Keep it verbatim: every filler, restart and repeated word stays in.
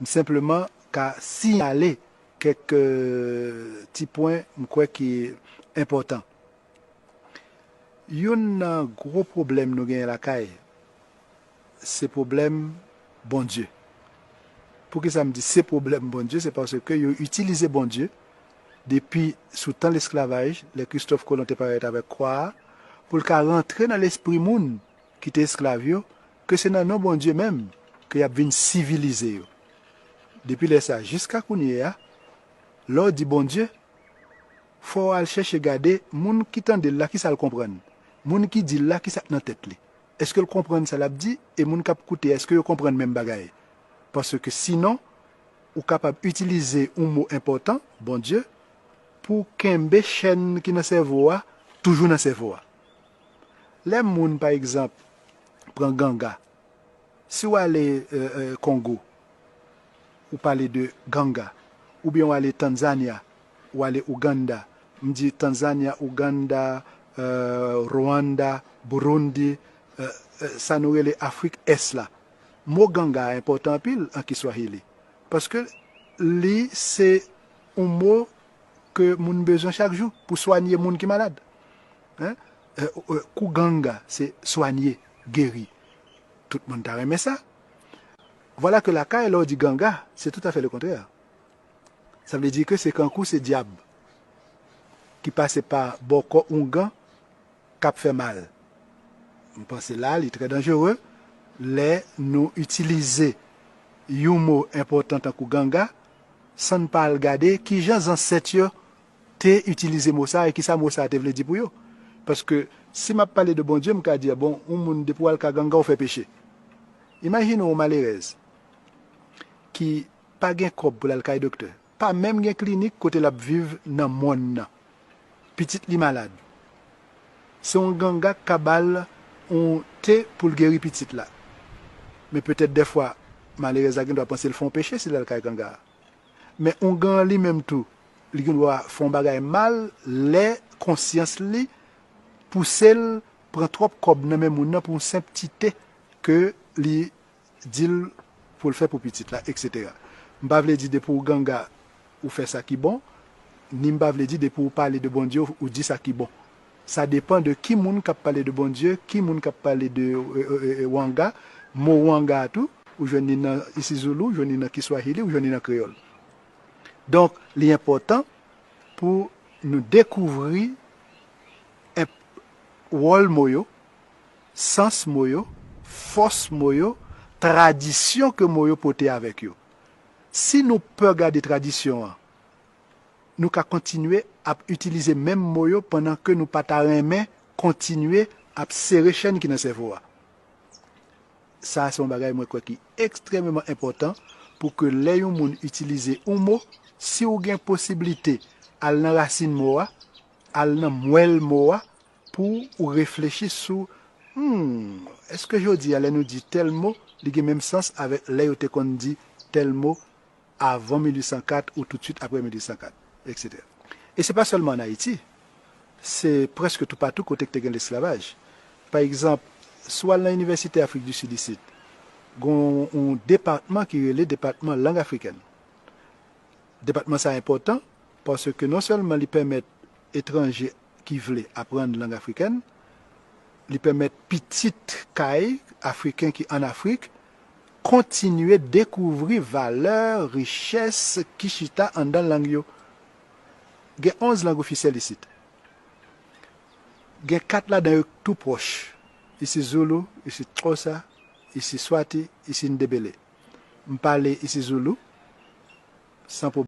M senpleman ka siyale kèk, euh, ti pwen m kwè ki enpòtan. Youn nan gwo pwoblèm nou genyen lakay, se pwoblèm Bondye. Poukisa m di se pwoblèm Bondye? Se paske yo itilize Bondye depi sou tan lesklavaj, lè Kristòf Kolon te parèt avèk kwa a, pou l ka rantre nan lespri moun ki te esklav yo, ke se nan non Bondye menm ke y ap vin sivilize yo. Depi lè sa a jiska kounye a, lè w di Bondye, fò w al chèche gade moun ki tande l la, kisa l konprann. Moun ki di l la, kisa k nan tèt li. Èske l konprann sa l ap di? E moun k ap koute, èske yo konprann menm bagay? Paske sinon, ou kapab itilize yon mo enpòtan, Bondye, pou kenbe chèn ki nan sèvo a toujou nan sèvo a. Lè moun, pa egzanp, pran ganga, si w ale, euh, euh, Kongo, ou pale de ganga, oubyen w ale Tanzanya, w ale Ouganda, m di Tanzanya, Ouganda, euh, Rwanda, Burundi, euh, euh, sa nou rele Afrik Ès la. Mo ganga a enpòtan anpil an Kiswahili, paske li se yon mo ke moun bezwen chak jou pou swanye moun ki malad. Hein? Euh, euh, kuganga, se swanye, geri. Tout moun ta renmen sa. Vwala ke lakay, lè w di ganga, se toutafè lekontrè. Sa vle di ke se kankou se dyab ki pase pa bò kò oungan k ap fè mal. M panse la, li trè danjere lè nou itilize yon mo enpòtan tankou ganga, san n pa al gade kijan zansèt yo te itilize mo sa a e kisa mo sa a te vle di pou yo. Paske si m ap pale de Bondye, m ka di, bon, yon moun depi w al ka ganga, w fè peche. Imajine yon malerèz ki pa gen kòb pou l al kay doktè, pa menm gen klinik kote l ap viv nan mòn nan. Pitit li malad. Se yon ganga k ka ba l yon te pou l geri pitit la. Men petèt dèfwa, malerèz la gen dwa panse l fè yon peche si l al kay ganga a. Men oungan an li menm tou, li gen dwa fè yon bagay mal lè konsyans li pouse l pran twòp kòb nan men moun nan pou yon senp ti te ke li di l pou l fè pou pitit la, et cetera. M pa vle di depi w ganga, ou fè sa ki bon, ni m pa vle di depi w pale de Bondye, ou di sa ki bon. Sa depann de ki moun k ap pale de Bondye, ki moun k ap pale de, e, e, e, wanga. Mo wanga a tou, ou jwenn li nan isizoulou, ou jwenn li nan kiswahili, ou jwenn li nan kreyòl. Donk, li enpòtan pou nou dekouvri enp-, wòl mo yo, sans mo yo, fòs mo yo, tradisyon ke mo yo pote avèk yo. Si nou pè gade tradisyon an, nou ka kontinye ap itilize menm mo yo pandan ke nou pa ta renmen kontinye ap sere chèn ki nan sèvo a. Sa a se yon bagay mwen kwè ki ekstrèmeman enpòtan pou ke lè yon moun itilize yon mo, si w gen posiblite al nan rasin mo a, al nan mwèl mo a, pou ou reflechi sou, hmm, èske jodi a lè nou di tèl mo, li gen menm sans avèk lè yo te konn di tèl mo avan mil uit san kat ou toutswit apre mil uit san kat, et cetera. E se pa sèlman ann Ayiti, se prèske toupatou kote k te gen lesklavaj. Pa egzanp, si w al nan Inivèsite Afrik di Sid isit, gen yon depatman ki rele Depatman Lang Afrikèn. Depatman sa a enpòtan paske non sèlman li pèmèt etranje ki vle aprann lang afrikèn, li pèmèt pitit kay Afriken ki ann Afrik kontinye dekouvri valè, richès ki chita anndan lang yo. Gen onz lang ofisyèl isit. Gen kat ladan yo tou pwòch. Isizoulou, isiXhosa, isiSwati, isiNdebele. M pale isizoulou san pwoblèm.